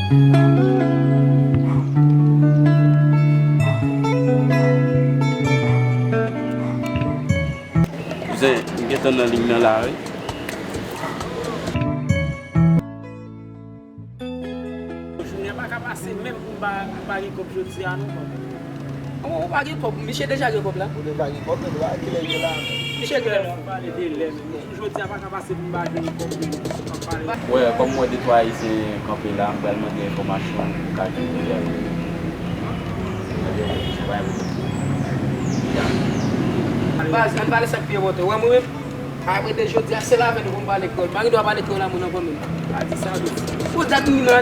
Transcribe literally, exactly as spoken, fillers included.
Kouzen, m gentan nan liy nan la, wi. Jounen an pa ka pase menm pou m pa, pou m pa gen kòb jodi a non, kòb. Ou, ou pa gen kòb, misye deja gen kòb la. Ou deja gen kòb, men ou pa kilè l ye la menm. Misye gen lè. Pale de lè menm. Jou jodi a pa ka pase pou m pa gen kòb menm. Wè, kòm m wè de twa Ayisyen kanpe la, m pral mande enfòmasyon pou ka gen koulè. Baz, ann pale sa k pi enpòtan. Ou wè mwen menm? Apre de jodi a, se lavè nou pou m pale kreyòl. M pa gen dwa pale kreyòl a moun ankò menm. Pa di sa, wi. Pou dat nou nan